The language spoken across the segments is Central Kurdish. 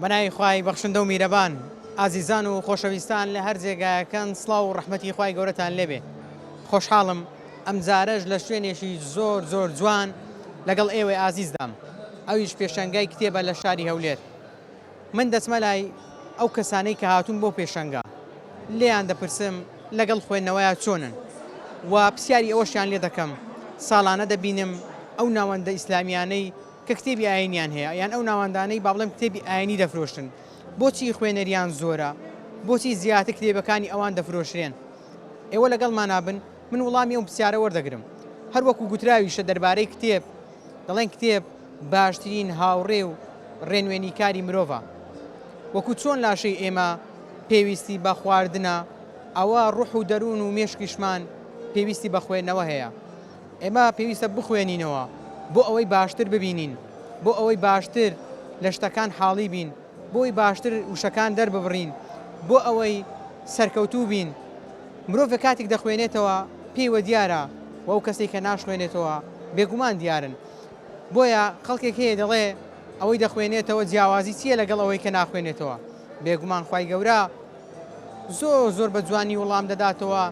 بەناوی خوای بەخشندە و میرەبان ئازیزان و خۆشەویستان لە هەر جێگایەکەن سڵاو و ڕەحمەتی خوای گەورەتان لێبێ خۆشحاڵم ئەمجارەش لە شوێنێکی زۆر زۆر جوان لەگەڵ ئێوەی ئازیزدام ئەویش پێشەنگای کتێبە لە شاری هەولێر من دەچمە لای ئەو کەسانەی کە هاتوون بۆ پێشەنگا لێیان دەپرسم لەگەڵ خوێندنەوەیا چۆنن و پرسیاری ئەوەشیان لێ دەکەم ساڵانە دەبینم ئەو ناوەندە ئیسلامیانەی کە کتێبی ئاینیان هەیە یان ئەو ناوەندانەی با بڵێم کتێبی ئاینی دەفرۆشن بۆچی خوێنەریان زۆرە بۆچی زیاتر کتێبەکانی ئەوان دەفرۆشرێن ئێوە لەگەڵمانا بن من وڵامی ئەو پرسیارە وەردەگرم هەروەکو گوتراویشە دەربارەی کتێب دەڵێن کتێب باشترین هاوڕێ و ڕێنوێنیکاری مرۆڤە. وەکو چۆن لاشەی ئێمە پێویستی بە خواردنە، ئەوە ڕوح و دەروون و مێشکیشمان پێویستی بە خوێندنەوە هەیە. ئێمە پێویستە بخوێنینەوە بۆ ئەوەی باشتر ببینین، بۆ ئەوەی باشتر لە شتەکان حاڵی بین، بۆ ئەوەی باشتر وشەکان دەرببڕین، بۆ ئەوەی سەرکەوتوو بین. مرۆڤ کاتێک دەخوێنێتەوە پێیوە دیارە و ئەو کەسەی کە ناشخوێنێتەوە بێگومان دیارن. بۆیە خەڵکێک هەیە دەڵێ ئەوەی دەخوێنێتەوە جیاوازی چییە لەگەڵ ئەوەی کە ناخوێنێتەوە؟ بێگومان خوای گەورە زۆر زۆر بە جوانی وڵام دەداتەوە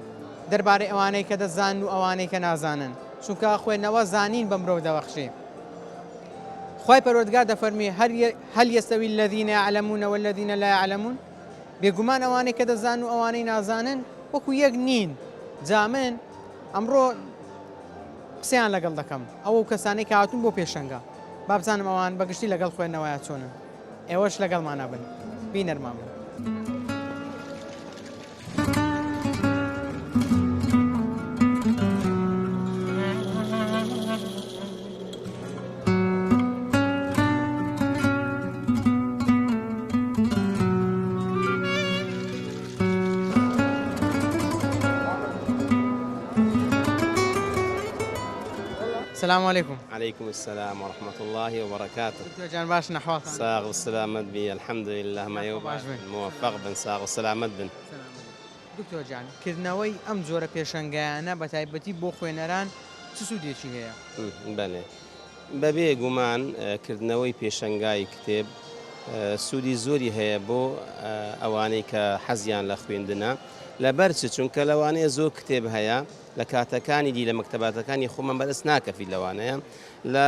دەربارەی ئەوانەی کە دەزانن و ئەوانەی کە نازانن چونکە خوێندنەوە زانین بە مرۆڤ دەبەخشێ. خوای پەروەردگار دەفەرموێ هل يستوي الذين يعلمون والذين لا يعلمون بێگومان ئەوانەی کە دەزانن و ئەوانەی نازانن وەکو یەک نین جا من ئەمڕۆ قسەیان لەگەڵ دەکەم ئەو کەسانەی کە هاتوون بۆ پێشەنگە با بزانم ئەوان بەگشتی لەگەڵ خوێندنەوەیا چۆنن ئێوەش لەگەڵمانە بن بینەرمان بن. سلام علیکم. علیکم السلام و رحمة اللە و بەرەکاتو. دکتۆر جان باشن ئەحواڵتان؟ ساغ و سلامەت بی الحمدللە مایەو باش بن موفق بن ساغ و سلامەت بن. دکتۆر جان کردنەوەی ئەم جۆرە پێشەنگایانە بە تایبەتی بۆ خوێنەران چ سوودێکی هەیە؟ بەلێ بەبێ گومان کردنەوەی پێشەنگای کتێب سوودی زۆری هەیە بۆ ئەوانەی کە حەزیان لە خوێندنە لەبەر چ چونکە لەوانەیە زۆر کتێب هەیە لە کاتەکانی دی لە مەکتەباتەکانی خۆمان بەدەست ناکەفیت لەوانەیە لە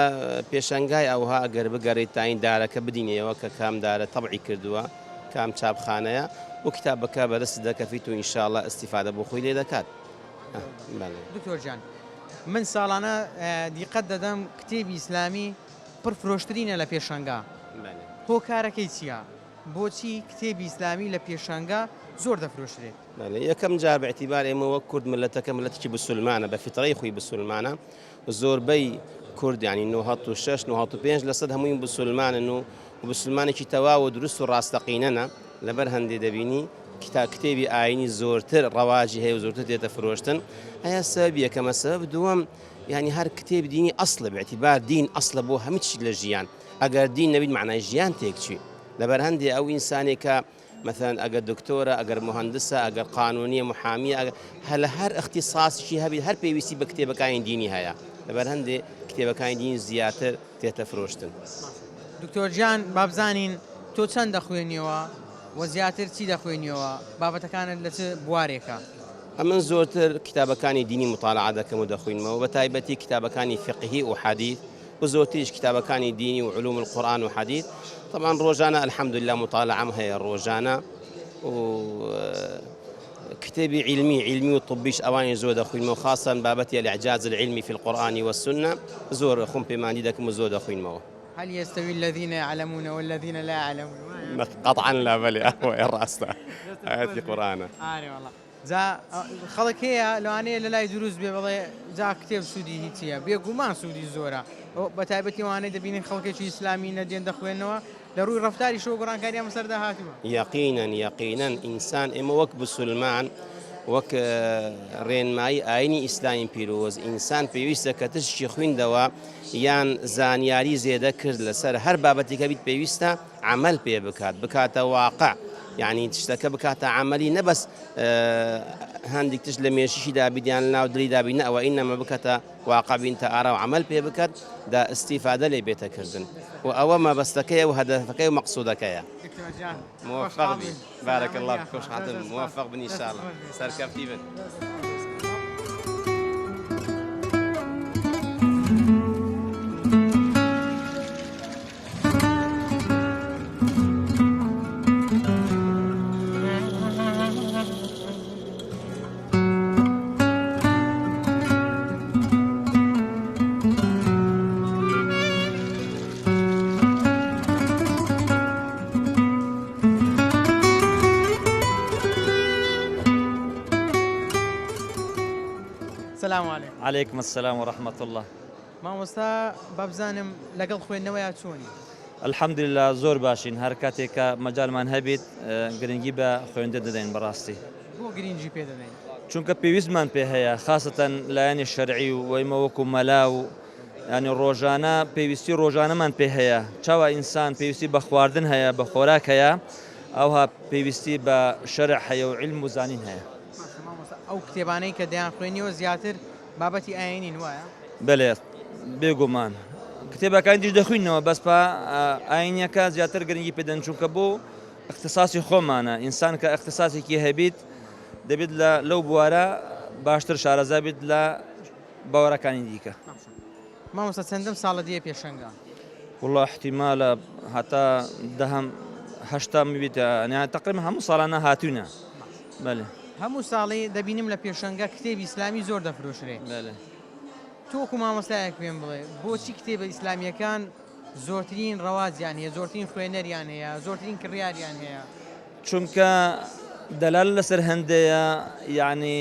پێشەنگای ئەوها ئەگەر بگەڕێیت تاین دارەکە بدینەوە کە کام دارە تەبعی کردووە کام چاپخانەیە و کتابەکە بەدەست دەکەفیت و ئینشاءاللە ئیستیفادە بۆ خۆی لێ دەکات. دکتۆر گیان من ساڵانە دیقەت دەدەم کتێبی ئیسلامی پڕ فرۆشترینە لە پێشەنگا هۆکارەکەی چییە؟ بۆچی کتێبی ئیسلامی لە پێشانگا زۆر دەفرۆشرێت؟ بەلێ یەکەم جار بە ئیعتیبار ئێمە وەک کورد مللەتەکە مللەتێکی بسولمانە بە فیترەی خۆی بسولمانە زۆربەی کورد یانی 96 95 لەسەد هەمووی بسولمانن و بسلمانێکی تەواو و دروست و ڕاستەقینەنە لەبەر هەندێ دەبینی کتا کتێبی ئاینی زۆرتر ڕەواجی هەیە و زۆرتر دێتە فرۆشتن هەیە سەبەب یەکەمە سەبەب دووەم یعنی هەر کتێب دینی ئەسڵە باعتبار دین ئەسڵە بۆ هەموو شت لە ژیان ئەگەر دین نەبیت مەعنای ژیان تێکچوی لەبەر هەندێ ئەو ئینسانێک کە مەسەلەن ئەگەر دکتۆرە ئەگەر موهەندسە ئەگەر قانونیە محامیە ئەگەر هە لە هەر ئیختیساسیکی هەبیت هەر پێویستی بە کتێبەکانی دینی هەیە لەبەر هەندێ کتێبەکانی دین زیاتر تێتە فرۆشتن. دکتۆر گیان بابزانین تۆ چەند دەخوێنیەوە و زیاتر چی دەخوێنیەوە بابەتەکانت لە چ بوارێکە؟ ئەمن زۆرتر کتابەکانی دینی موتالعە دەکەم و دەخوینمەوە بە تایبەتی کتابەکانی فیقهی و حەدیث و زۆرتریش کتابەکانی دینی و علوم القرآن و حدیث طبعا ڕۆژانە الحمدلله مطالعەم هەیە ڕۆژانە و کتێبی علمی علمی و طبیش ئەوانی زۆر دەخوینمەوە خاصا بابەتی الاعجاز العلمی في القرآن والسنة زۆر خۆم پێماندی دەکەم و زۆر دەخوینمەوە. هل يستوي الذين يعلمون والذين لا يعلمون قطعا لا بەلێ ئەوەیە ڕاستە ئایەتی قورئانە. ئارێ وەڵا جا خەڵک هەیە لەوانەیە لە لای دروست بێ بڵێ جا کتێب سوودی هیچیە بێگومان سوودی زۆرە بە تایبەتی وانەی دەبینین خەڵکێکی ئیسلامی نەدێن دەخوێنەوە لە ڕووی ڕەفتاریشەوە گۆڕانکاریان بەسەردا هاتووە. یەقینەن یەقینەن ئینسان ئێمە وەک بسولمان وەک ڕێنمایی ئاینی ئیسلامی پیرۆز ئینسان پێویستە کە تشکی خویندەوە یان زانیاری زێدە کرد لەسەر هەر بابەتێک هەبیت پێویستە عەمەل پێ بکات بکاتە واقع. یعنی شتەکە بکاتە عملی نەبەس هەندێک تشت لە مێشیشیدا بیت یان لەناو دڵیدا بی نە ئەوە ئینەمە بکاتە واقع بینتە ئارا و عمل پێ بکات دا ئیستیفادە لێ بێتە کردن و ئەوە مەبەستەکەیە و هەدەفەکەی و مەقسودەکەیە. دکتۆر جان موفق خۆشحاڵ بی بین. بارک سلامەت اللە یاخوا. خۆشحاڵتم دەست خۆش. موفق بن ان دەست شاء اللە خۆش بێ. سەرکەفتی بن. سلام علیکم. علیکم السلام و رحمة اللە. مامۆستا بابزانم لەگەڵ خوێندنەوەیا چۆنی؟ الحمدللە زۆر باشین هەر کاتێک کە مەجالمان هەبیت گرنگی بە خوێندن دەدەین بەڕاستی. بۆ گرینگی پێ دەدەین؟ چونکە پێویستمان پێ هەیە خاسەتەن لایەنی شەرعی و ئێمە وەکو مەلا و یانی ڕۆژانە پێویستی ڕۆژانەمان پێ هەیە چاوا ئینسان پێویستی بە خواردن هەیە بە خۆراک هەیە ئەوها پێویستی بە شەرع هەیە و عیلم و زانین هەیە. باشە مامۆستا ئەو کتێبانەی کە دەیانخوێنیەوە زیاتر بابەتی ئاینین وایە؟ بەلێ بێگومان کتێبەکانی دیش دەخوینەوە بەس پا ئاینیەکە زیاتر گرنگی پێدەن چونکە بۆ اختصاصی خۆمانە ئینسان کە اختصاصێکی هەبیت دەبێت لە لەو بوارە باشتر شارەزا بیت لە باوەرەکانی دیکە. مامۆستا چەندەم ساڵە دیە پێشەنگە؟ وڵا احتیمالە هەتا دەهەم هەشتام بیت یان تقریبا هەموو ساڵانە هاتوینە بەلێ. هەموو ساڵێ دەبینم لە پێشەنگە کتێبی ئیسلامی زۆر دەفرۆشرێ. بەلێ. تۆ وەکو مامۆستایەک پێم بڵێ بۆچی کتێبە ئیسلامییەکان زۆرترین ڕەواجیان هەیە، زۆرترین خوێنەریان هەیە، زۆرترین کڕیاریان هەیە؟ چونکە دەلالە لەسەر هەندەیە یەعنی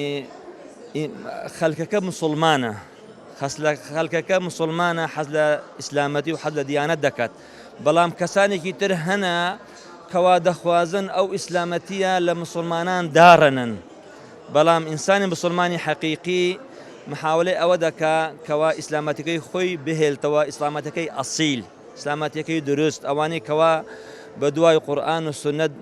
خەلکەکە موسوڵمانە خەلکەکە موسوڵمانە حەز لە ئیسلامەتی و حەز لە دیانەت دەکات بەڵام کەسانێکی تر هەنە کەوا دەخوازن ئەو ئیسلامەتیە لە مسلمانان داڕنن بەڵام ئینسانی مسلمانی حەقیقی محاولەی ئەوە دەکا کەوا ئیسلامەتەکەی خۆی بهێلتەوە ئیسلامەتەکەی ئەسیل ئیسلامەتیەکەی دروست ئەوانەی کەوا بە دوای قورئان و سوننەت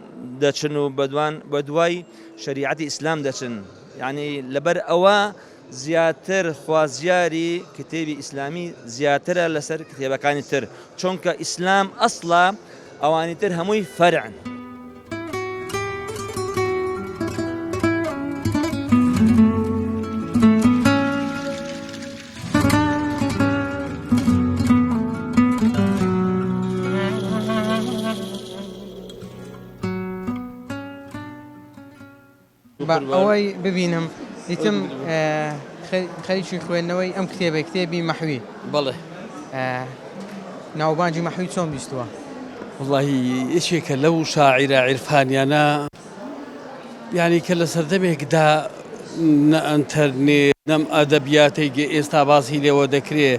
دەچن و بەدوان بە دوای شەریعەتی ئیسلام دەچن یعنی لەبەر ئەوە زیاتر خوازیاری کتێبی ئیسلامی زیاترە لەسەر کتێبەکانی تر چونکە ئیسلام ئەسڵە ئەوانی تر هەمووی فەرعن. با ئەوەی ببینم دیتم خەریکی خوێندنەوەی ئەم کتێبەی کتێبی مەحوی. بەڵێ. ناوبانگی مەحوی چۆن بیستووە؟ وەڵاهی یەکێکە لەو شاعیرە عیرفانیانە یانی کە لە سەردەمێکدا نە ئەنتەرنێت نەم ئەدەبیاتەی گە ئێستا باسی لێوە دەکرێ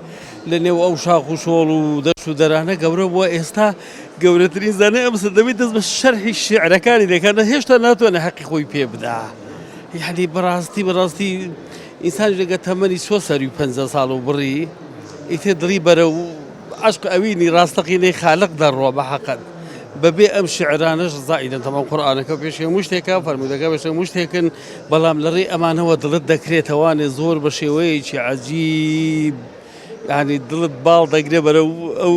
لە نێو ئەو شاخ و شۆڵ و دەشت و دەرانە گەورە بووە ئێستا گەورەترین زانای ئەم سەردەمی دەست بە شەرحی شیعرەکانی دەکات هێشتا ناتوانێت حەقی خۆی پێ بدا یعنی بەڕاستی بەڕاستی ئینسان لەگە تەمەنی چۆ سەروی پ ساڵ و بڕی ئیتر دڵی بەرە و عەشق ئەوینی ڕاستەقینەی خالق دەڕوا بە حەقەت بەبێ ئەم شعرانەش زائیدەن تەمام قورئانەکە پێش هەموو شتێکە فەرموودەکە پێش هەموو شتێکن بەڵام لە ڕێی ئەمانەوە دڵت دەکرێتەوانێ زۆر بە شێوەیەکی عەجیب یعنی دڵت باڵ دەگرێ بەرەو ئەو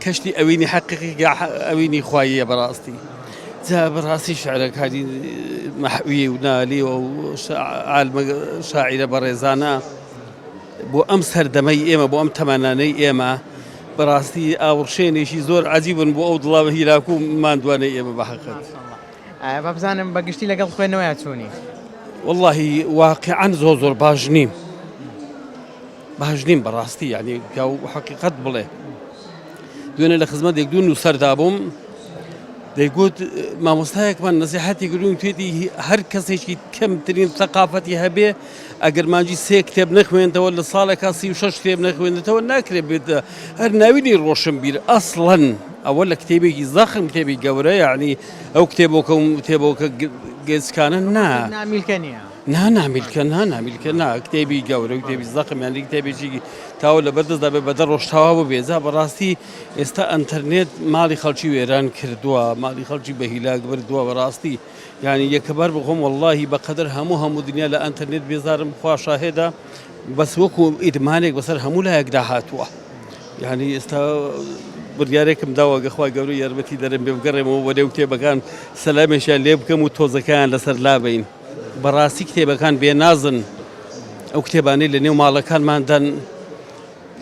کەشتی ئەوینی حەقیقی ئەوینی خواییە بەڕاستی جا بەڕاستی شعرەکانی مەحوی و نالی و عالمە شاعیرە بەڕێزانە بۆ ئەم سەردەمەی ئێمە بۆ ئەم تەمەنانەی ئێمە بەڕاستی ئاوڕشێنێکی زۆر عەجیبن بۆ ئەو دڵە هیلاک و ماندوانەی ئێمە بە حەقت. با بزانم بە گشتی لەگەڵ خوێندنەوەیا چۆنی؟ وەڵاهی واقیعەن زۆر زۆر باش نیم باش نیم بەڕاستی یعنی پیاو حەقیقەت بڵێ دوێنێ لە خزمەت یەک دوو نووسەردا بووم دەیگوت مامۆستایەکمان نەسیحەتی کردوین توێتی هەر کەسێکی کەمترین ثەقافەتی هەبێ ئەگەر مانگی سێ کتێب نەخوێنتەوە لە ساڵێکا 36 کتێب نەخوێنێتەوە ناکرێت بێت هەر ناوینی ڕۆشنبیر ئەسڵەن ئەوە لە کتێبێکی زەخم کتێبی گەورە یعنی ئەو کتێبۆکە و کتێبۆکە گەچکانە نا نامیلکە نییە. نا نامیلکە نا نامیلکە نا کتێبی گەورە و کتێبی زەقم یانی کتێبێکی تاوە لەبەر دەستدا بێ بە دە ڕۆژ تەواو ببێ جا بەڕاستی ئێستا ئەنتەرنێت ماڵی خەڵکی وێران کردووە ماڵی خەڵکی بە هیلاک بردووە بەڕاستی یعنی یەکەبار بخۆم واللهی بەقەدەر هەموو هەموو دنیا لە ئەنتەرنێت بێزارم خوا شاهێدە بەس وەکو ئیدمانێک بەسەر هەموو لایەکدا هاتووە یعنی ئێستا بڕیارێکم داوە گە خوای گەورە یارمەتی دەرم بێ بگەڕێمەوە بۆ نێو کتێبەکان سەلامێکیان لێ بکەم و تۆزەکەیان لەسەر لابەین بەڕاستی کتێبەکان بێنازن ئەو کتێبانەی لە نێو ماڵەکانماندان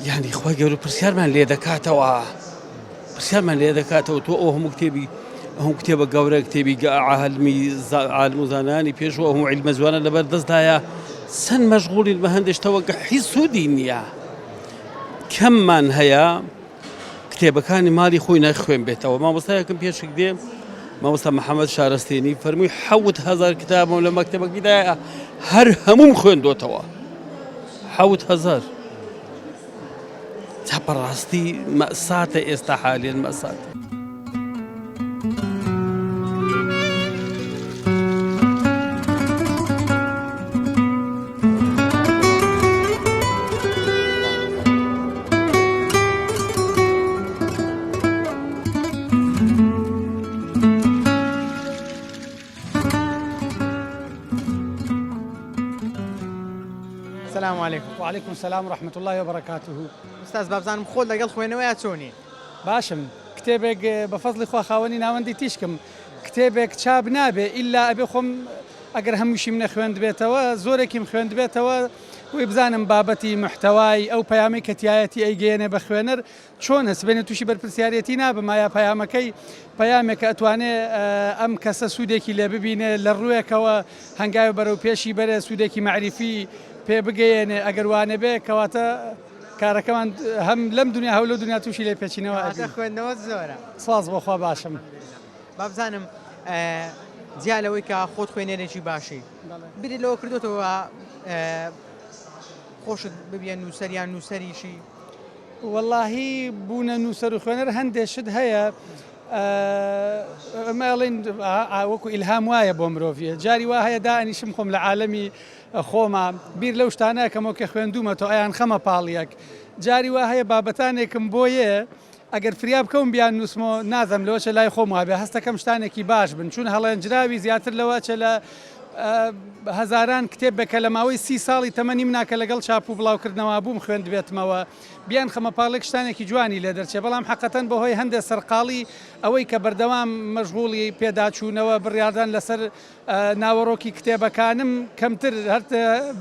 یعنی خوای گەورە پرسیارمان لێ دەکاتەوە پرسیارمان لێ دەکاتەوە تۆ ئەو هەموو کتێبی ئەو کتێبە گەورە کتێبی عالمی عالم و زانانی پێش و هەموو عیلمە جوانە لەبەر دەستدایە چەند مەشغوڵین بە هەندێک شتەوە کە هیچ سوودی نییە کەممان هەیە کتێبەکانی ماڵی خۆی نەخوێن بێتەوە مامۆستایەکم پێشک دێ مامۆستا محەممەد شارستێنی فەرمووی 1000 کتابم لە مەکتەبەکەیدایە هەر هەموم خوێندۆتەوە 1000 تا بەڕاستی مەساتە ئێستا حالێن مەسات. سلام علیکم. وعلیکم سلام و رحمة اللە وبرکاته. ئوستاز بابزانم خۆت لەگەڵ خوێنەوەیا چۆنی؟ باشم کتێبێک بە فەزڵی خوا خاوەنی ناوەندی تیشکم کتێبێک چاپ نابێ ئیلا ئەبێ خۆم ئەگەر هەمووشیم نەخوێندبێتەوە زۆرێکیم خوێندبێتەوە بۆی بزانم بابەتی محتەوای ئەو پەیامەی کە تیایەتی ئەیگەیەنێ بە خوێنەر چۆنە سبەینێ تووشی بەرپرسیارێتی نابم ئایا پەیامەکەی پەیامێکە ئەتوانێ ئەم کەسە سوودێکی لێ ببینێ لە ڕووێکەوە هەنگاوێ بەرەو پێشی بەرێ سوودێکی مەعریفی پێ بگەیەنێ ئەگەر وانەبێ کەواتە کارەکەمان هەم لەم دنیا هەو لەو دنیا تووشی لێپێچینەوە ئەبین. کەواتە خوێندنەوەت زۆرە. سپاس بۆ خوا باشم. با بزانم جیا لەوەی کە خۆت خوێنەرێکی باشی بیرت لەوە کردۆتەوە خۆشت ببیە نووسەر یان نووسەریشی؟ وەڵاهی بوونە نووسەر و خوێنەر هەندێ شت هەیە ئەمە ئەڵێن وەکو ئیلهام وایە بۆ مرۆڤە جاری وا هەیە دانیشم خۆم لە عالەمی خۆما بیر لەو شتانە کەمەوە کە خوێندومە تۆ ئەیان خەمە پاڵیەک جاری وا هەیە بابەتانێکم بۆ یە ئەگەر فریا بکەوم بیان نووسمۆ نازم لەوەچە لای خۆم وابێ هەستەکەم شتانێکی باش بن چون هەڵێنجراوی زیاتر لەوەچە لە هەزاران کتێب بە کە لە ماوەی سی ساڵی تەمەنی منا کە لەگەڵ چاپ و بڵاوکردنەوە بووم خوێندبێتمەوە بیانخەمە پاڵێک شتانێکی جوانی لێ دەرچێ بەڵام حەقەتەن بەهۆی هەندێ سەرقاڵی ئەوەی کە بەردەوام مەشغوڵی پێداچوونەوە بڕیاردان لەسەر ناوەڕۆکی کتێبەکانم کەمتر هەر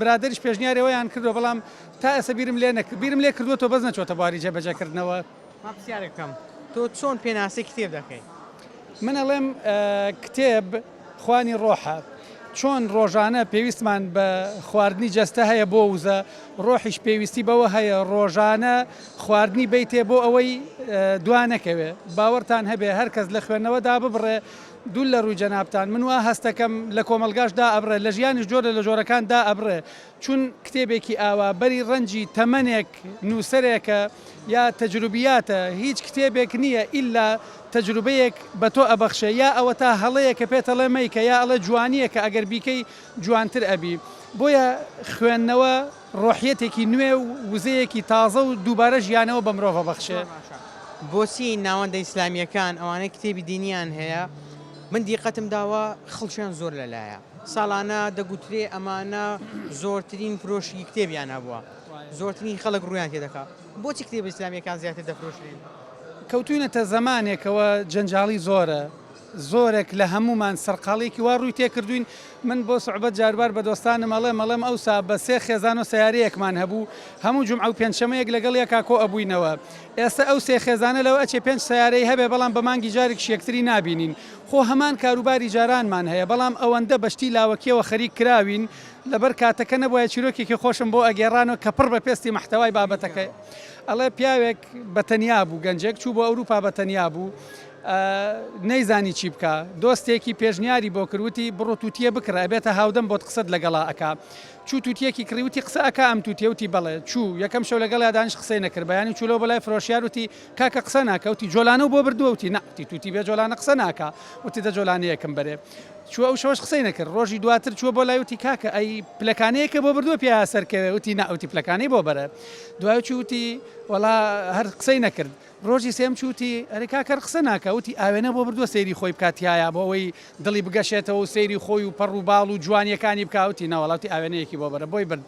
برادەریش پێشنیاری ئەوەیان کردووە بەڵام تا ئێستا بیرم لێ نەک بیرم لێ کردووەتەوە بەس نەچۆتە بواری جێبەجێکردنەوە. با پرسیارێک بکەم تۆ چۆن پێناسەی کتێب دەکەی؟ من ئەڵێم کتێب خوانی ڕۆحە، چۆن ڕۆژانە پێویستمان بە خواردنی جەستە هەیە بۆ وزە، ڕۆحیش پێویستی بەوە هەیە ڕۆژانە خواردنی بەیتێ بۆ ئەوەی دوا نەکەوێ. باوەڕتان هەبێ هەر کەس لە خوێندنەوە داببڕێ دوور لە ڕووی جەنابتان من وا هەستەکەم لە کۆمەڵگاش دائەبڕێ لە ژیانیش جۆرە لە جۆرەکان دائەبڕێ چون کتێبێکی ئاوا بەری ڕەنجی تەمەنێک نووسەرێکە یا تەجروبیاتە هیچ کتێبێک نییە ئیلا تەجروبەیەک بە تۆ ئەبەخشێ یا ئەوەتا هەڵەیەکە پێتەڵێ مەیکە یا ئەڵێ جوانییەکە ئەگەر بیکەی جوانتر ئەبی بۆیە خوێندنەوە ڕۆحیەتێکی نوێ و وزەیەکی تازە و دووبارە ژیانەوە بە مرۆڤ ئەبەخشێ. زۆر باشە بۆچی ناوەندە ئیسلامییەکان ئەوانەی کتێبی دینیان هەیە من دیقەتم داوە خەڵکیان زۆر لەلایە ساڵانە دەگوترێ ئەمانە زۆرترین فرۆشی کتێبیان هەبووە زۆرترین خەڵک ڕوویان تێدەکا بۆچی کتێبە ئیسلامییەکان زیاتر دەفرۆشرێن؟ کەوتوینەتە زەمانێکەوە جەنجاڵی زۆرە زۆرێک لە هەموومان سەرقاڵیەکی وا ڕووی تێکردوین من بۆ سوعبەت جاروبار بە دۆستانم ئەڵێم ئەڵێم ئەوسا بە سێ خێزان و سەیارەیەکمان هەبوو هەموو جومعە و پێنجشەمەیەک لەگەڵ یەکا کۆ ئەبووینەوە ئێستا ئەو سێ خێزانە لەوە ئەچێ پێنج سەیارەی هەبێ بەڵام بە مانگی جارێکیش یەکتری نابینین خۆ هەمان کاروباری جارانمان هەیە بەڵام ئەوەندە بە شتی لاوەکیەوە خەریک کراوین لەبەر کاتەکە نەبوایە چیرۆکێکی خۆشم بۆ ئەگێڕانەوە کە پڕ بە پێستی مەحتەوای بابەتەکە ئەڵێ پیاوێک بە تەنیا بوو گەنجێک چوو بۆ ئەوروپا بە تەنیا بوو. نەیزانی چی بکا دۆستێکی پێشنیاری بۆ کرد وتی بڕۆ توتیە بکڕە ئەبێتە هاودەم بۆت قسەت لەگەڵا ئەکا چوو توتیەکی کڕی وتی قسە ئەکا ئەم توتیە وتی بەڵێ چوو یەکەم شەو لەگەڵیا دانیشت قسەی نەکرد بەیانی چوولەوە بۆ لای فرۆشیار وتی کاکە قسە ناکا وتی جۆلانەو بۆ بردووە وتی نا وتی توتی بێ جۆلانە قسە ناکا وتی دە جۆلانەیەکم بەرێ چووە ئەو شەوەش قسەی نەکرد ڕۆژی دواتر چووە بۆ لای وتی کاکە ئەی پلەکانەیەکە بۆ بردووە پیایا سەرکەوێ وتی نا وتی پلەکانەی بۆ بەرە دوای چوو وتی وەڵا هەر قسەی نەکرد ڕۆژی سێم چوو وتی، ئەرێ کاکە هەر قسە ناکا، وتی، ئاوێنە بۆ بردووە سەیری خۆی بکا تیایا بۆ ئەوەی دڵی بگەشێتەوە و سەیری خۆی و پەڕ و باڵ و جوانییەکانی بکا، وتی، نەوەڵا، وتی، ئاوێنەیەکی بۆ بەرە، بۆی برد.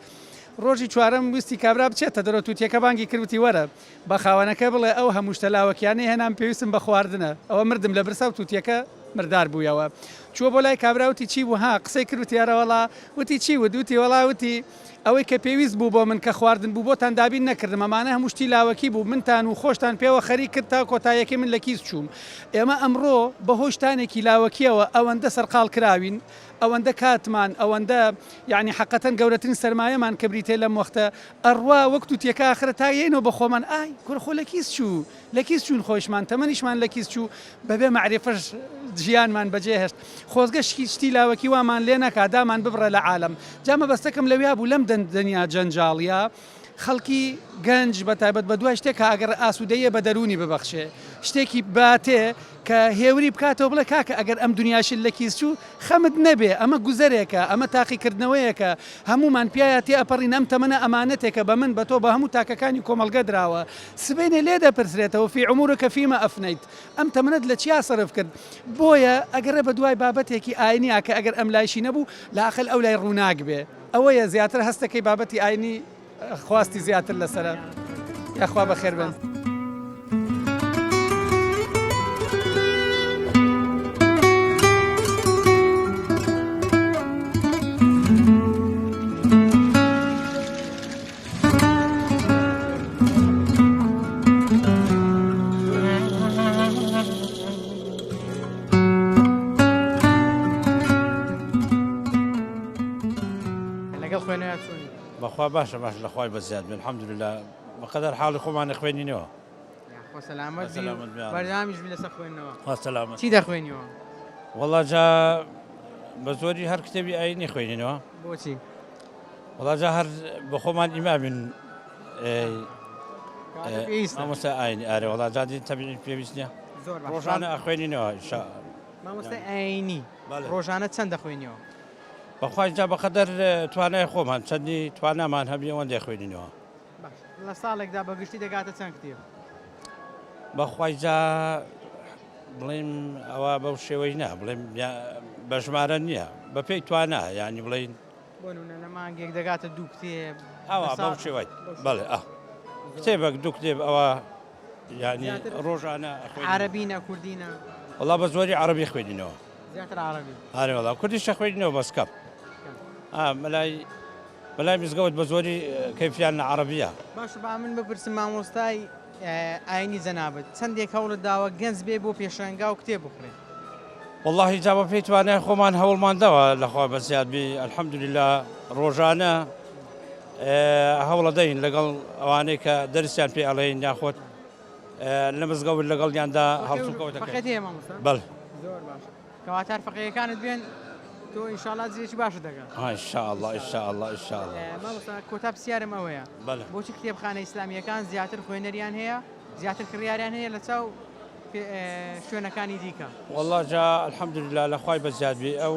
ڕۆژی چوارەم ویستی کابرا بچێتە دەرەوە، تووتییەکە بانگی کرد، وتی، وەرە، بە خاوەنەکە بڵێ ئەو هەموو شتە لاوەکییانەی هێنام پێویستم بە خواردنە، ئەوە مردم لە برسا و تووتییەکە مردار بوویەوە. چووە بۆ لای کابرا، وتی، چی بوو، ها، قسەی کرد، وتی، ئەرەوەڵا، وتی، چی وت، وتی، وەڵا، وتی، ئەوەی کە پێویست بوو بۆ من کە خواردن بوو بۆتان دابین نەکردم، ئەمانە هەموو شتی لاوەکی بوو، منتان و خۆشتان پێوە خەریک کرد تا کۆتاییەکەی من لە کیس چووم. ئێمە ئەمڕۆ بە هۆی شتانێکی لاوەکییەوە ئەوەندە سەرقاڵ کراوین، ئەوەندە کاتمان، ئەوەندە یەعنی حەقەتەن گەورەترین سەرمایەمان کە بریتییە لەم وەختە ئەڕوا وەک تووتییەکە ئاخرە تا یەینەوە بە خۆمان ئای کورە خۆ لە کیس چوو، لە کیس چووین خۆیشمان تەمەنیشمان لە کیس چوو بەبێ مەعریفەش ژیانمان بەجێ هێشت خۆزگە شتی لاوەکی وامان لێ نەکا دامان ببڕێ لە عالەم جا مەبەستەکەم لەویا بوو لەم دنیا جەنجاڵیە خەڵکی گەنج بە تایبەت بە دوای شتێک ئەگەر ئاسوودەیە بە دەروونی ببەخشێ شتێکی باتێ کە هێوری بکاتەوە بڵێ کاکە ئەگەر ئەم دنیاشت لە کیس چوو خەمت نەبێ ئەمە گوزەرێکە ئەمە تاقیکردنەوەیەکە هەموومان پیایا تێ ئەپەڕین ئەم تەمەنە ئەمانەتێکە بە من بە تۆ بە هەموو تاکەکانی کۆمەڵگە دراوە سبەینێ لێ دەپرسرێتەوە فی عمرک فیما افنیت ئەم تەمەنەت لە چیا سەرف کرد بۆیە ئەگەڕێ بە دوای بابەتێکی ئاینیا کە ئەگەر ئەم لایشی نەبوو لاقل ئەو لای ڕووناک بێ ئەوەیە زیاتر هەستەکەی بابەتی ئاینی خواستی زیاتر لەسەرە یاخوا بەخێر بن. لەگەڵ خوێنەوە چۆنی؟ بەخوا باشە باش لە خوای بەزیاد بێ الحمدللە بەقەدەر حاڵی خۆمان ئەخوێنینەوە. یاخوا سەلامەت بی و بەردەوامیش بی لەسەر خوێندنەوە. خوا سەلامەت. چی دەخوێنیەوە؟ وەڵا جا بە زۆری هەر کتێبی ئایینی خوێنینەوە. بۆچی؟ وەڵا جا هەر بە خۆمان ئیمامین مامۆستا ئاینی ئارێ وەڵا جا دین تەبیعی پێویست نییە زۆر باش ڕۆژانە ئەخوێنینەوە ئینشاء مامۆستای ئاینی ڕۆژانە چەند دەخوێنیەوە؟ بەخوای جا بەقەدەر توانای خۆمان چەندی توانامان هەبی ئەوەندە خوێنینەوە. باش لە ساڵێکدا بە گشتی دەگاتە چەند کتێب؟ بەخوای جا بڵێم ئەوە بەو شێوەی نا بڵێم بە ژمارە نییە بە پێی توانا یانی بڵێین بۆ نمونە لە مانگێک دەگاتە دوو کتێب ئەوە بەو شێوەی بەڵێ ئە کتێبێک دوو کتێب ئەوە یعنی ڕۆژانە عربی نە کوردی نە وەڵا بە زۆری عربی خوێنینەوە زیاتر عربی ئارێ وەڵا کوردیش خوێنینەوە بەس کەم مەلای مەلای مزگەوت بە زۆری کەیفیان لە عربیە باش با من بپرسم مامۆستای ئاینی جەنابت چەندێک هەوڵت داوە گەنج بێ بۆ پێشەنگا و کتێب بخڕێ؟ وەڵاهی جا بە پێی توانای خۆمان هەوڵمان داوە لەخوا بەزیاد بی الحمدللە ڕۆژانە هەوڵەدەین لەگەڵ ئەوانەی کە دەرسیان پێ ئەڵێین یاخۆت لە مزگەوت لەگەڵیاندا هەڵسوکەوت دەکەین بەڵێ زۆر باشە کەواتە هەر فەقێیەکانت بێن تۆ ئینشاڵا جێکی باشت دەگا ئینشاڵڵا ئینشاڵڵا ئینشاڵڵا مامۆستا کۆتا پرسیارم ئەوەیە بەڵێ بۆچی کتێبخانە ئیسلامییەکان زیاتر خوێنەریان هەیە زیاتر کڕیاریان هەیە لە چاو شوێنەکانی دیکە؟ وەڵا جا الحمدللە لە خوای بەزیاد بی ئەو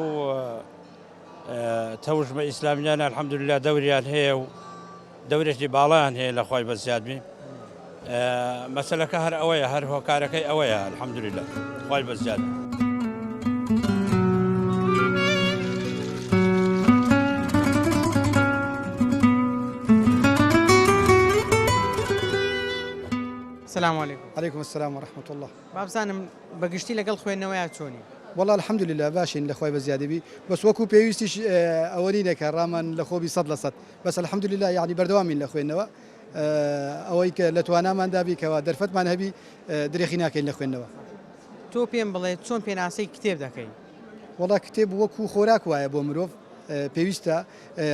تەوژمە ئیسلامیانە الحمدللە دەوریان هەیە و دەورێکی باڵایان هەیە لە خوای بەزیاد بی مەسەلەکە هەر ئەوەیە هەر هۆکارەکەی ئەوەیە الحمدللە خوای بەزیاد بی. سلام علیکم. علیکم السلام و رحمة اللە. با بزانم بە گشتی لەگەڵ خوێندنەوەیا چۆنی؟ وەڵا الحمدللە باشین لە خوای بەزیادی بی بەس وەکو پێویستیش ئەوە نینە کە ڕامان لە خۆ بی 100% بەس الحمدللە یەعنی بەردەوامین لە خوێندنەوە ئەوەی کە لە تواناماندا بی کەوا دەرفەتمان هەبی درێخی ناکەین لە خوێندنەوە. تۆ پێم بڵێ چۆن پێناسەی کتێب دەکەی؟ وەڵا کتێب وەکو خۆراک وایە بۆ مرۆڤ. پێویستە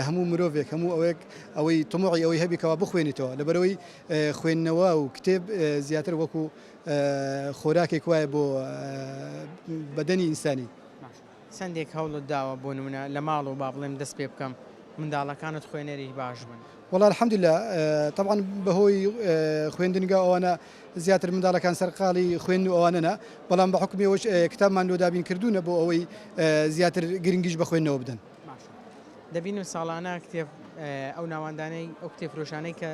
هەموو مرۆڤێک هەموو ئەوەیەک ئەوەی تموحی ئەوەی هەبی کەوا بخوێنیتەوە لەبەرئەوەی خوێندنەوە و کتێب زیاتر وەکو خۆراکێک وایە بۆ بەدەنی ئینسانی. چەندێک هەوڵت داوە بۆ نمونە لە ماڵەوە با بڵێم دەست پێ بکەم منداڵەکانت خوێنەری باش بن؟ وەڵا الحمدللە تەبعەن بەهۆی خوێندنگا ئەوانە زیاتر منداڵەکان سەرقاڵی خوێندن و ئەوانەنە بەڵام بە حوکمی ئەوەش کتابمان لۆ دابین کردوونە بۆ ئەوەی زیاتر گرنگیش بە خوێندنەوە بدەن. باشە دەبینم ساڵانە کتێب ئەو ناوەندانەی ئەو کتێبفرۆشانەی کە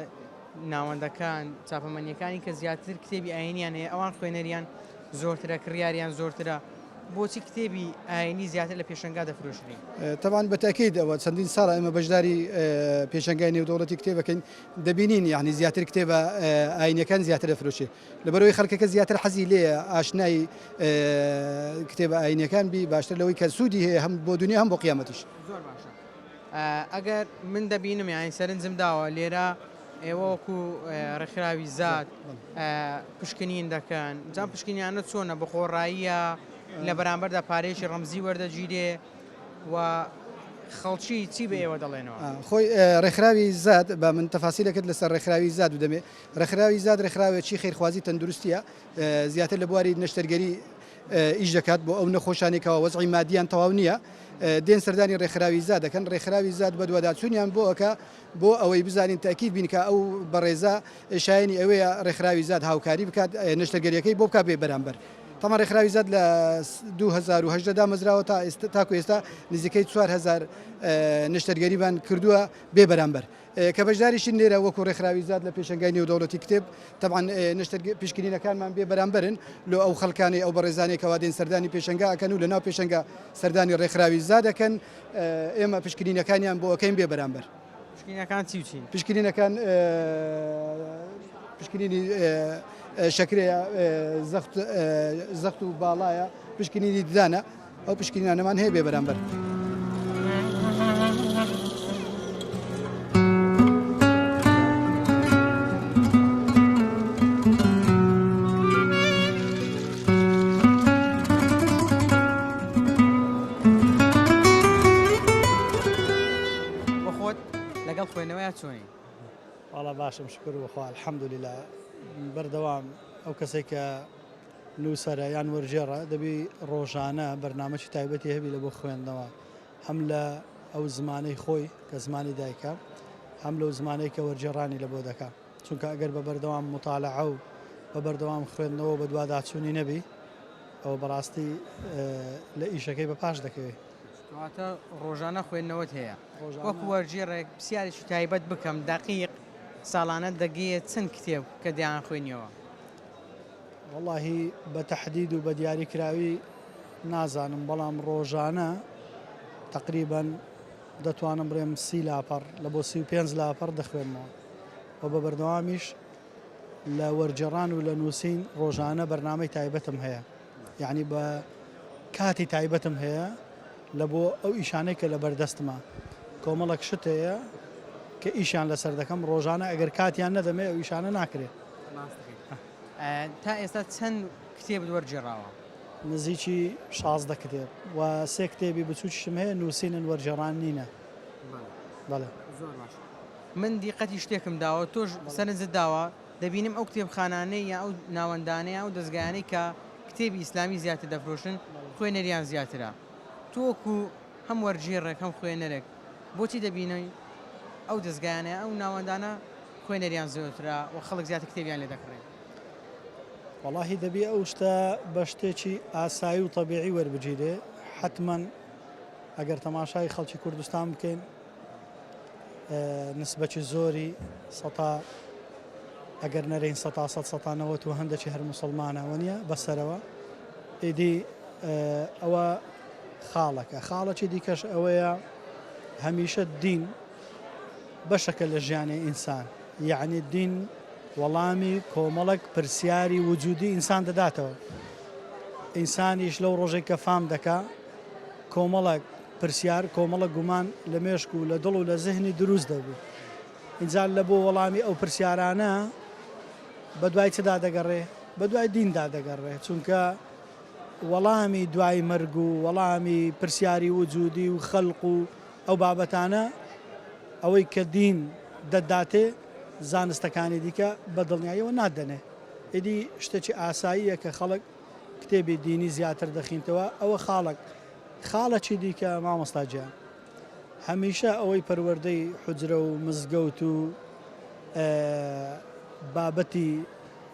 ناوەندەکان چاپەمەنیەکانی کە زیاتر کتێبی ئاینیان هەیە ئەوان خوێنەریان زۆرترە کڕیاریان زۆرترە بۆچی کتێبی ئاینی زیاتر لە پێشەنگا دەفرۆشرێ؟ تەبعەن بە تەئکید ئەوە چەندین ساڵە ئێمە بەشداری پێشەنگای نێودەوڵەتی کتێبەکەین دەبینین یانی زیاتر کتێبە ئاینیەکان زیاتر دەفرۆشێ لەبەرئەوەی خەڵکەکە زیاتر حەزی لێیە ئاشنای کتێبە ئاینیەکان بی باشتر لەوەی کە سوودی هەیە هەم بۆ دنیا هەم بۆ قیامەتیش. زۆر باشە ئەگەر من دەبینم یانی سەرنجم داوە لێرە ئێوە وەکو ڕێکخراوی زاد پشکنین دەکەن جا پشکنیانە چۆنە بە خۆڕاییە لە بەرامبەردا پارەیەکی ڕەمزی وەردەگیرێ و خەڵکی چی بە ئێوە دەڵێنەوە؟ خۆی ڕێکخراوی زاد بە من تەفاسیلەکەت لەسەر ڕێکخراوی زاد بدەمێ ڕێکخراوی زاد ڕێکخراوێکی خێرخوازی تەندروستیە زیاتر لە بواری نەشتەرگەری ئیش دەکات بۆ ئەو نەخۆشانەی کەوا وەزعی مادیان تەواو نییە دێن سەردانی ڕێکخراوی زاد دەکەن ڕێکخراوی زاد بەدواداچوونیان بۆ ئەکا بۆ ئەوەی بزانین تەئکید بین کە ئەو بەڕێزە شایەنی ئەوەیە ڕێکخراوی زاد هاوکاری بکات نەشتەرگەریەکەی بۆ بکات بێ بەرامبەر. تەمان ڕێکخراوی زاد لە 2018 دامەزراوە تا ئێستا تاکو ئێستا نزیکەی 4000 نەشتەرگەریمان کردووە بێ بەرامبەر کە بەشداریشین لێرە وەکو ڕێکخراوی زاد لە پێشەنگای نێودەوڵەتی کتێب تەبعەن نەشتەرگە پشکنینەکانمان بێ بەرامبەرن لۆ ئەو خەڵکانەی ئەو بەڕێزانەی کەوا دێن سەردانی پێشەنگا ئەکەن و لەناو پێشەنگا سەردانی ڕێکخراوی زاد ئەکەن ئێمە پشکنینەکانیان بۆ ئەکەین بێ بەرامبەر. پشکنینەکان چی و چین؟ پشکنینەکان پشکنینی شەکرەیە، زەخت زەخت و باڵایە، پشکنینی ددانە، ئەو پشکنینانەمان هەیە بێ بەرامبەر. بۆ خۆت لەگەڵ خوێندنەوەیا چۆنی؟ وەڵا باشم شکر بۆ خوا الحمدللە بەردەوام ئەو کەسێک کە نووسەرە یان وەرگێڕە دەبی ڕۆژانە بەرنامەکی تایبەتی هەبی لە بۆ خوێندنەوە هەم لە ئەو زمانەی خۆی کە زمانی دایکە هەم لەو زمانەی کە وەرگێڕانی لە بۆ دەکا چونکە ئەگەر بە بەردەوام متالعە و بە بەردەوام خوێندنەوە بە دواداچوونی نەبی ئەوە بەڕاستی لە ئیشەکەی بە پاش دەکەوێ. کەواتە ڕۆژانە خوێندنەوەت هەیە وەکو وەرگێڕێک پرسیارێکی تایبەت بکەم دەقیق ساڵانە دەگەیە چەند کتێب کە دەیانخوێنیەوە؟ وەڵاهی بە تەحدید و بە دیاریکراوی نازانم بەڵام ڕۆژانە تەقریبەن دەتوانم بڵێم سی لاپەڕ لە بۆ 35 لاپەڕ دەخوێنمەوە و بە بەردەوامیش لە وەرگێڕان و لە نووسین ڕۆژانە بەرنامەی تایبەتم هەیە یعنی بە کاتی تایبەتم هەیە لە بۆ ئەو ئیشانەی کە لە بەردەستمە کۆمەڵک شت هەیە کە ئیشیان لەسەر دەکەم ڕۆژانە ئەگەر کاتیان نەدەمێ ئەو ئیشانە ناکرێت. تا ئێستا چەند کتێبت وەرگێڕاوە؟ نزیکی 16 کتێب و سێ کتێبی بچووکیشم هەیە نووسینن وەرگێڕان نینە. بەڵێ. زۆر باش. من دیقەتی شتێکم داوە تۆش سەرنجت داوە دەبینم ئەو کتێبخانانەی یا ئەو ناوەندانەی یا ئەو دەزگایانەی کە کتێبی ئیسلامی زیاتر دەفرۆشن خوێنەریان زیاترە تۆ وەکو هەم وەرگێڕێک هەم خوێنەرێک بۆچی دەبینی ئەو دەزگایانە یا ئەو ناوەندانە خوێنەریان زۆرترە و خەڵک زیاتر کتێبیان لێ دەکڕێ؟ وەڵاهی دەبی ئەو شتە بە شتێکی ئاسایی و تەبیعی وەربگیرێ حەتمەن ئەگەر تەماشای خەڵکی کوردستان بکەین نسبەکی زۆری سەتا ئەگەر نەرێین سەتا سەد سەتا نەوەت و هەندێکی هەر موسڵمانە وەنیە بەسەرەوە ئیدی ئەوە خاڵەکە خاڵەکی دیکەش ئەوەیە هەمیشە دین بەشەکە لە ژیانی ئینسان یعنی دین وەڵامی کۆمەڵک پرسیاری وجودی ئینسان دەداتەوە ئینسانیش لەو ڕۆژێک کە فام دەکا کۆمەڵک پرسیار کۆمەڵە گومان لە مێشک و لە دڵ و لە زهنی دروست دەبوو. ئینجا لە بۆ وەڵامی ئەو پرسیارانە بە دوای چدا دەگەڕێ؟ بە دوای دیندا دەگەڕێ. چونکە وەڵامی دوای مەرگ و وەڵامی پرسیاری وجودی و خەلق و. ئەو بابەتانە ئەوەی کە دین دەتداتێ زانستەکانی دیکە بە دڵنیاییەوە ناتدەنێ. ئیدی شتێکی ئاساییە کە خەڵک کتێبی دینی زیاتر دەخینتەوە، ئەوە خاڵەک. خاڵەکی دیکە مامۆستا گیان هەمیشە ئەوەی پەروەردەی حوجرە و مزگەوت و بابەتی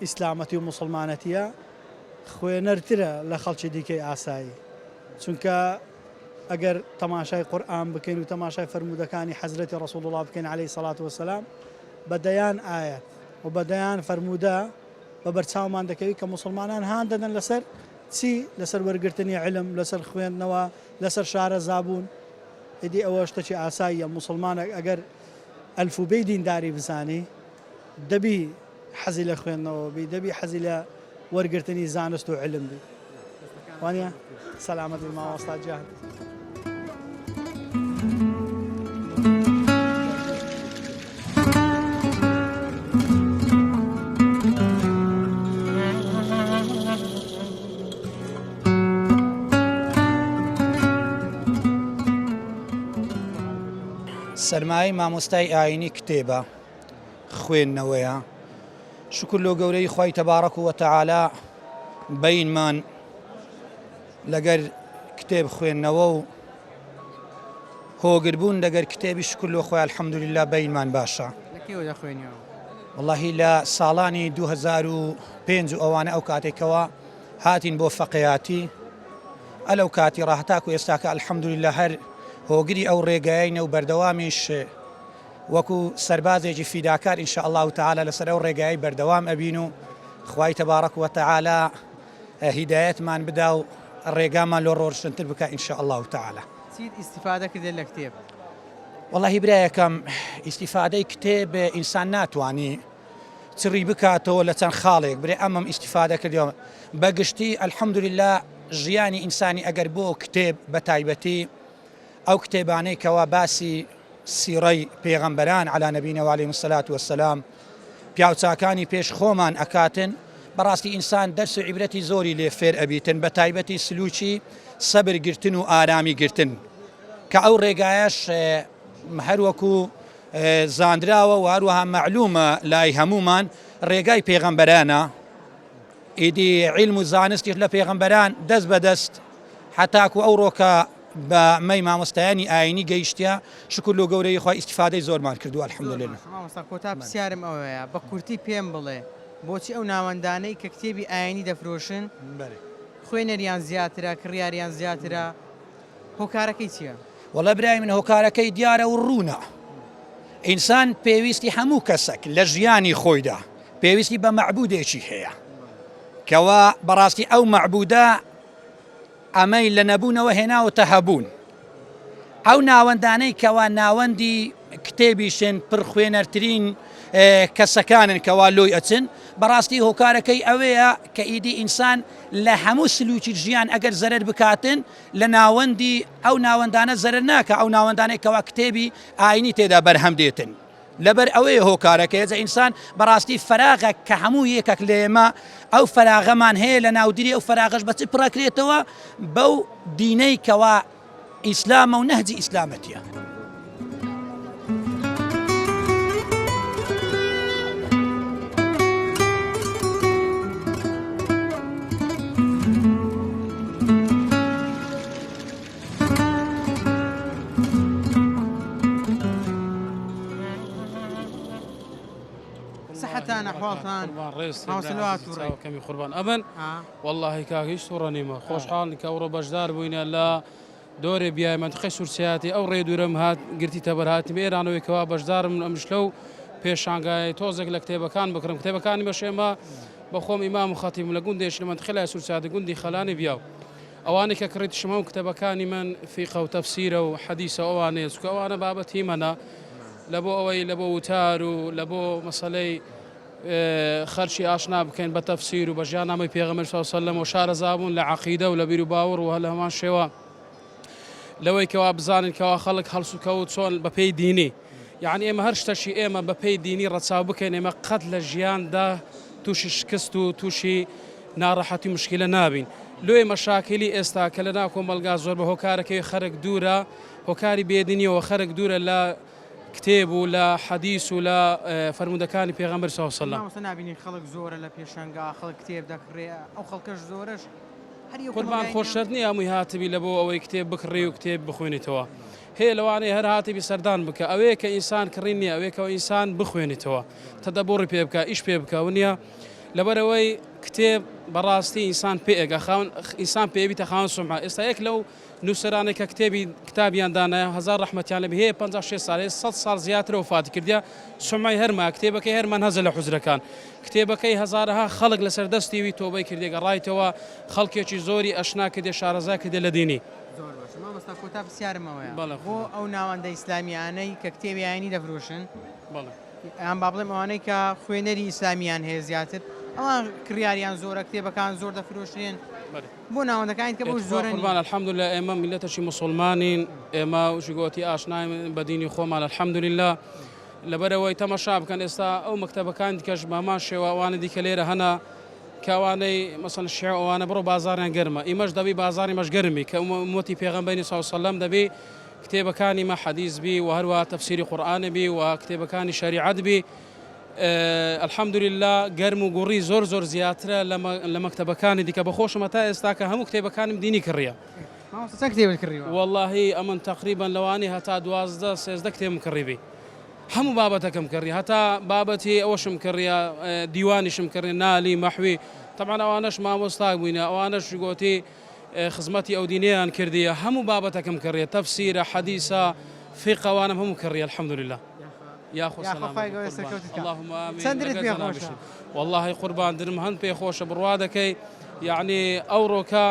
ئیسلامەتی و موسڵمانەتیە خوێنەرترە لە خەڵکی دیکەی ئاسایی چونکە ئەگەر تەماشای قورئان بکەین و تەماشای فەرموودەکانی حەزرەتی ڕەسوڵ اللە بکەین عەلەیهی سەڵات وەسەلام بە دەیان ئایەت و بە دەیان فەرموودە بە بەرچاومان دەکەوی کە موسڵمانان هان دەدەن لەسەر چی لەسەر وەرگرتنی علم لەسەر خوێندنەوە لەسەر شارەزابوون ئیدی ئەوە شتێکی ئاساییە موسڵمانێک ئەگەر ئەلفوبێی دینداری بزانی دەبی حەزی لە خوێندنەوە بی دەبی حەزی لە وەرگرتنی زانست و علم بی وانە سەلامەت بی مامۆستا گیان. سەرمایەی مامۆستای ئایینی کتێبە. خوێندنەوەیە شوکر لۆ گەورەی خوای تەبارەک و وەتەعالا بەینمان لەگەر کتێب خوێندنەوە و هۆگربوون لەگەر کتێبی شکر لۆ خۆی الحەمدللا بەینمان باشە وەڵاهی لە ساڵانی 2005 و ئەوانە ئەو کاتێکەوە هاتین بۆ فەقیاتی ئەلەو کاتی ڕاهتاکو ئێستاکە الحەمدللا هەر هۆگری ئەو ڕێگایینە و بەردەوامیش وەکو سەربازێکی فیداکار ان شاء اللە تعالی لەسەر ئەو ڕێگایەی بەردەوام ئەبین و خوای تبارک وتعالی هیدایەتمان بدا و ڕێگامان لۆ ڕۆشنتر بکا ان شاء اللە تعالی. چیت ئیستیفادە کردێ لە کتێب؟ وەڵاهی برایەکەم ئیستیفادەی کتێب ئینسان ناتوانی چڕی بکاتەوە لە چەند خاڵێک برێ ئەمەم ئیستیفادە کردەوە بە گشتی الحمدللە ژیانی ئینسانی ئەگەر بۆ کتێب بە تایبەتی ئەو کتێبانەی کەوا باسی سیڕەی پێغەمبەران علی نبینا و علیهم الصلاة والسلام پیاوچاکانی پێش خۆمان ئەکاتن بەڕاستی ئینسان دەرس و عیبرەتی زۆری لێ فێر ئەبیتن بە تایبەتی سلوکی سەبر گرتن و ئارامی گرتن کە ئەو ڕێگایەش هەروەکو زانراوە و هەروەها مەعلومە لای هەمومان ڕێگای پێغەمبەرانە ئیدی عیلم و زانستیش لە پێغەمبەران دەست بە دەست هەتاکو ئەوڕۆکە بە مەی مامۆستایانی ئاینی گەیشتە شکر لۆ گەورەی خوا ئیستیفادەی زۆرمان کردووە الحمدللە. مامۆستا کۆتا پرسیارم ئەوەیە بە کورتی پێم بڵێ بۆچی ئەو ناوەندانەی کە کتێبی ئاینی دەفرۆشن خوێنەریان زیاترە کڕیاریان زیاترە هۆکارەکەی چیە؟ وەڵا برای من هۆکارەکەی دیارە و ڕوونە ئینسان پێویستی هەموو کەسەک لە ژیانی خۆیدا پێویستی بە مەعبودێکی هەیە کەوا بەڕاستی ئەو مەعبودە ئەمەی لە نەبوونەوە هێناوەتە هەبوون ئەو ناوەندانەی کەوا ناوەندی کتێبیشن پڕخوێنەرترین کەسەکانن کەوا لۆی ئەچن بەڕاستی هۆکارەکەی ئەوەیە کە ئیدی ئینسان لە هەموو سلوکی ژیان ئەگەر زەرەر بکاتن لە ناوەندی ئەو ناوەندانە زەرەر ناکە ئەو ناوەندانەی کەوا کتێبی ئاینی تێدا بەرهەم دێتن لەبەر ئەوەیە هۆکارەکەی جا ئینسان بەڕاستی فەراغە کە هەموو یەکەک لە ئێمە ئەو فەراغەمان هەیە لە ناودری ئەو فەراغەش بە چ پڕەکرێتەوە بەو دینەی کەوا ئیسلامە و نەهجی ئیسلامەتیە. سەحەتان ئەحواڵتان کەمی قوربان ئەمن واللهی کاک هیچ تووڕە نیمە خۆشحاڵ کە ئەوڕۆ بەشدار بووینە لە دۆرێ بیای مەنتقەی سوورسیاتی ئەو ڕێ دوورم هات گرتی تەبەر هاتم ئێرانەوەی کەوا بەشدارم ئەمش لەو پێشانگای تۆزێک لە کتێبەکان بکڕم کتێبەکانی بەشێمە بەخۆم ئیمام و خەتیبم لە گوندێش لە مەنتقەی لای سوورسیاتی گوندی خەلانی بیاو ئەوانەی کە کڕیتشم هەموو کتێبەکانی من فیقە و تەفسیرە و حەدیسە و ئەوانەیە چونکە ئەوانە بابەتی منە لە بۆ ئەوەی لە بۆ وتار و لە بۆ مەسەلەی خەرچی ئاشنا بکەین بە تەفسیر و بە ژیاننامەی پێغەمبەر صلی الله علیه و سلم و شارەزابوون لە عەقیدە و لە بیر و باوەڕ و هەر لە هەمان شێوە لەوەی کەوا بزانین کەوا خەڵک هەڵسوکەوت چۆن بەپێی دینی یعنی ئێمە هەر شتەشی ئێمە بەپێی دینی ڕەچاو بکەین ئێمە قەت لە ژیاندا تووشی شکست و تووشی ناڕەحەتی و مشکیلە نابین. لۆیە مەشاکیلی ئێستا کە لە ناو کۆمەڵگا زۆر بە هۆکارەکەی خەرک دوورە هۆکاری بێدینیەوە خەرک دوورە لە کتێب و لە حەدیس و لە فەرموودەکانی پێغەمبەر صلی اللە علیە وسلم. مامۆستا نابینی خەڵک زۆرە لە پێشەنگا خەڵک کتێب دەکڕێ ئەو خەڵکەش زۆرەش هەر یەک قوربان کۆمەڵگای خۆ نیە. شەرت نیە هەمووی هاتبی لە بۆ ئەوەی کتێب بکڕی و کتێب بخوێنیتەوە هەیە لەوانەیە هەر هاتبی سەردان بکە ئەوەیە کە ئینسان کڕین نیە ئەوەیە کە ئینسان بخوێنیتەوە تەدەبوڕی پێ بکە ئیش پێ بکە ونیە لەبەرئەوەی کتێب بەڕاستی ئینسان پێ ئەگا خاوەن ئینسان پێ بیتە خاوەن سومعە ئێستا یەک لەو نووسەرانەی کە کتێبی کتابیان دانایە هەزار ڕەحمەتیان لێ بێ هەیە 56 ساڵ هەیە 100 ساڵ زیاترە وەفاتی کردیە سومعەی هەرما کتێبەکەی هەر مەنهەجە لە حوجرەکان کتێبەکەی هەزارەها خەڵک لەسەر دەستی وی تۆبەی کردیە گەڕایتەوە خەڵکێکی زۆری ئەشنا کردیە شارەزا کردیە لە دینی. زۆر باشە مامۆستا کۆتا پرسیارم ئەوەیە بەڵێ بۆ ئەو ناوەندە ئیسلامیانەی کە کتێبی ئاینی دەفرۆشن بەڵێ. یان با بڵێم ئەوانەی کە خوێنەری ئیسلامیان هەیە زیاتر ئەوان کڕیاریان زۆرە کتێبەکان زۆر دەفرۆشرێن بۆ ناوەندەکانی کە بۆ زۆر قوربان الحمدلله ئێمە میلەتەکی مسلمانین ئێمە وشگۆتی ئاشناین بە دینی خۆمان الحمدلله لەبەرەوەی تەمەشا بکەن ئێستا ئەو مەکتەبەکان دیکەش بەمان شێوە ئەوانە دیکە لێرە هەنا کەوانەی مەسەن شیعە ئەوانە بڕۆ بازاریان گەرمە ئیمەش دەبی بازاری مەش گەرمی کە ئومەتی پێغەمبەری صلی الله علیه وسلم دەبی کتێبەکانی مە حەدیس بی وە هەروەها تەفسیری قورئان بی وە کتێبەکانی شەریعەت بی الحمدللە گەرم و گوڕی زۆر زۆر زیاترە لە مەکتەبەکانی دیکە بەخۆشم هەتا ئێستاکە هەموو کتێبەکانم دینی کڕیە. مامۆستا چەند کتێبت کڕیوە؟ وەڵاهی ئەمن تەقریبەن لەوانەیە هەتا 12 13 کتێبم کڕیبی هەموو بابەتەکەم کڕی هەتا بابەتی ئەوەشم کڕیە دیوانیشم کڕی نالی مەحوی تەبعەن ئەوانەش مامۆستا بووینە ئەوانەش گۆتی خزمەتی ئەو دینەیان کردیە هەموو بابەتەکەم کڕیە تەفسیرە حەدیسە فیقە وانم هەموو کڕیە الحمدللە یاخۆ یاخۆ سەلامەت خوای بی گەورە قوربان سەرکەوتوت کا اللهم آمین چەند درت لەگەر پێ خۆشە جەنابیشم واللهی قوربان درم هەند پێ خۆشە بڕوا دەکەی یەعنی ئەوڕۆکە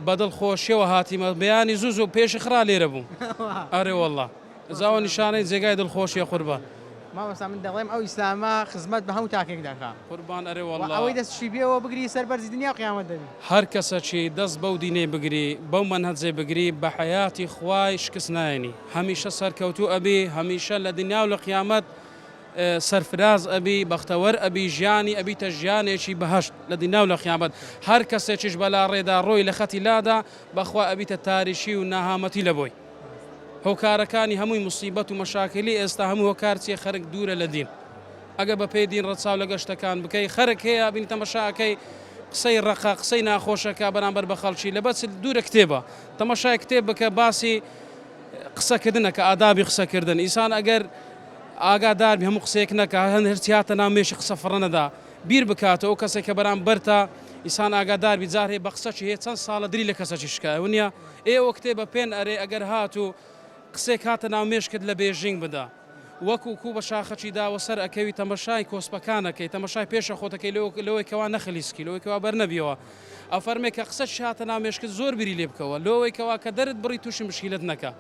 بەدڵ خۆشیەوە هاتیمە بەیانی زوو زوو پێشی خرا لێرە بووم ئەرێ واللە جا ئەوە نیشانەی جێگای دڵخۆشیە قوربان. مامۆستا من دەڵێم ئەو ئیسلامە خزمەت بە هەموو تاکێک دەکا. قوربان ئەرێ وە وەڵا. ئەوەی دەستشی بێوە بگری سەر بەرزی دنیا و قیامەت دەبی. هەر کەسەکی دەست بەو دینەی بگری بەو مەنهەجەی بگری بە حەیاتی خوای شکست نایەنی هەمیشە سەرکەوتوو ئەبی هەمیشە لە دنیا و لە قیامەت سەرفراز ئەبی بەختەوەر ئەبی ژیانی ئەبیتە ژیانێکی بەهەشت لە دنیا و لە قیامەت هەر کەسێکیش بەلاڕێدا ڕۆی لە خەتی لادا بەخوا ئەبیتە تاریکی و ناهامەتی لە بۆی. هۆکارەکانی هەمووی موسیبەت و مەشاکیلی ئێستا هەموو هۆکار چیە خەرک دوورە لە دین ئەگەر بە پێی دین ڕەچاو لەگەر شتەکان بکەی خەرک هەیە بینی تەمەشا ئەکەی قسەی ڕەقە قسەی ناخۆشەکە بەرامبەر بە خەڵکی لەبەر چ دوورە کتێبە تەمەشای کتێب بکە باسی قسەکردنە کە ئادابی قسەکردن ئینسان ئەگەر ئاگادار بی هەموو قسەیەک نەکا هەند هەرچی هاتە ناو مێشی قسە فڕە نەدا بیر بکاتەوە ئەو کەسێک کە بەرامبەرتە ئینسان ئاگادار بی جار هەیە بە قسەکی هەیە چەند ساڵە دری لە کەسەکی شکایە ونیە ئێوە کتێبە پێن ئەرێ ئەگەر هاتوو قسێک هاتە ناو مێشکت لە بێژینگ بدە وەکو کو بە شاخەکی داوە سەر ئەکەوی تەمەشای کۆسپەکان ئەکەی تەمەشای پێشە خۆتەکەی لەوەی کەوا نەخلیسکی لەوەی کەوا بەر نەبیەوە ئەفەرمێ کە قسەکی هاتە ناو مێشکت زۆر بیری لێ بکەوە لۆوەی کەوا کە دەرت بڕی تووشی مشکیلەت نەکا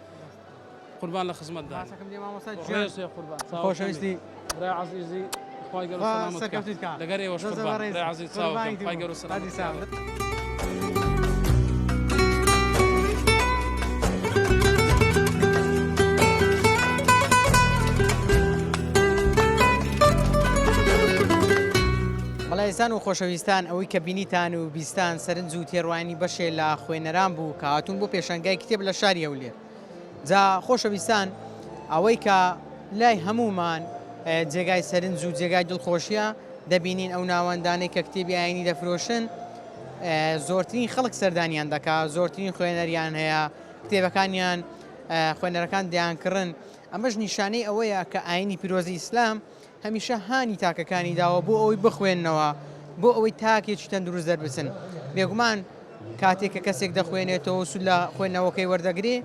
قوربان لە خزمەت دانی. ماچەکم لێ مامۆستا گیان. ڕێز هەیە قوربان. خۆشەویستی. برای عەزیزی خوای گەورە خوا سەلامەت کا. سەرکەوتووت کا. لەگەر ئێوەش زۆر زۆر قوربان. بەڕێزی. برای عەزیز چاوەکەم. قوربانی خوای دوو. گەورە سەلامەت هەردی کا. ساغ. بەڵێزان و خۆشەویستان ئەوەی کە بینیتان و بیستان سەرنج و تێڕوانی بەشێ لە خوێنەران بوو کە هاتوون بۆ پێشانگای کتێب لە شاری هەولێر. جا خۆشەویستان ئەوەی کە لای هەموومان جێگای سەرنج و جێگای دڵخۆشیە دەبینین ئەو ناوەندانەی کە کتێبی ئاینی دەفرۆشن زۆرترین خەڵک سەردانیان دەکا زۆرترین خوێنەریان هەیە کتێبەکانیان خوێنەرەکان دەیانکڕن ئەمەش نیشانەی ئەوەیە کە ئاینی پیرۆزی ئیسلام هەمیشە هانی تاکەکانی داوە بۆ ئەوەی بخوێننەوە، بۆ ئەوەی تاکێکی تەندروست دەربچن. بێگومان کاتێک کە کەسێک دەخوێنێتەوە و سوود لە خوێندنەوەکەی وەردەگرێ،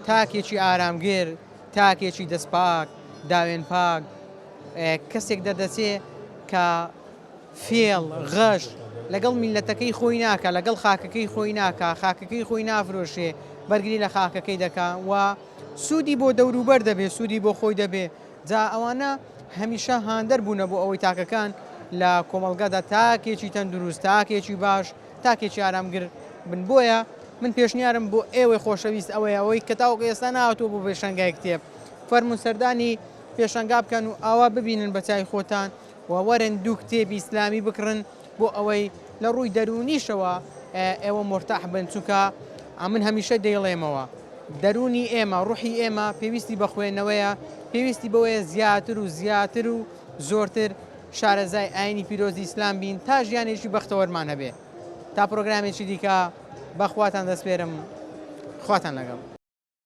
تاکێکی ئارامگر، تاکێکی دەستپاک، داوێنپاک، کەسێک دەردەچێ کە فێڵ، غەش لەگەڵ میللەتەکەی خۆی ناکا، لەگەڵ خاکەکەی خۆی ناکا، خاکەکەی خۆی نافرۆشێ، بەرگری لە خاکەکەی دەکا و سوودی بۆ دەوروبەر دەبێ، سوودی بۆ خۆی دەبێ. جا ئەوانە هەمیشە هاندەر بوونە بۆ ئەوەی تاکەکان لە کۆمەڵگادا تاکێکی تەندروست، تاکێکی باش، تاکێکی ئارامگر بن. بۆیە من پێشنیارم بۆ ئێوەی خۆشەویست ئەوەیە ئەوەی کە تاوەکو ئێستا نەهاتووە بۆ پێشانگای کتێب، فەرموون سەردانی پێشانگا بکەن و ئاوا ببینن بە چاوی خۆتان و وەرن دوو کتێبی ئیسلامی بکڕن بۆ ئەوەی لە ڕووی دەروونیشەوە ئێوە مورتاح بن چونکە ئەمن هەمیشە دەیڵێمەوە دەروونی ئێمە ڕوحی ئێمە پێویستی بە خوێندنەوەیە پێویستی بەوەیە زیاتر و زیاتر و زۆرتر شارەزای ئاینی پیرۆزی ئیسلام بین تا ژیانێکی بەختەوەرمان هەبێ تا پرۆگرامێکی دیکە بەخواتان دەسپێرم خواتان لەگەڵ.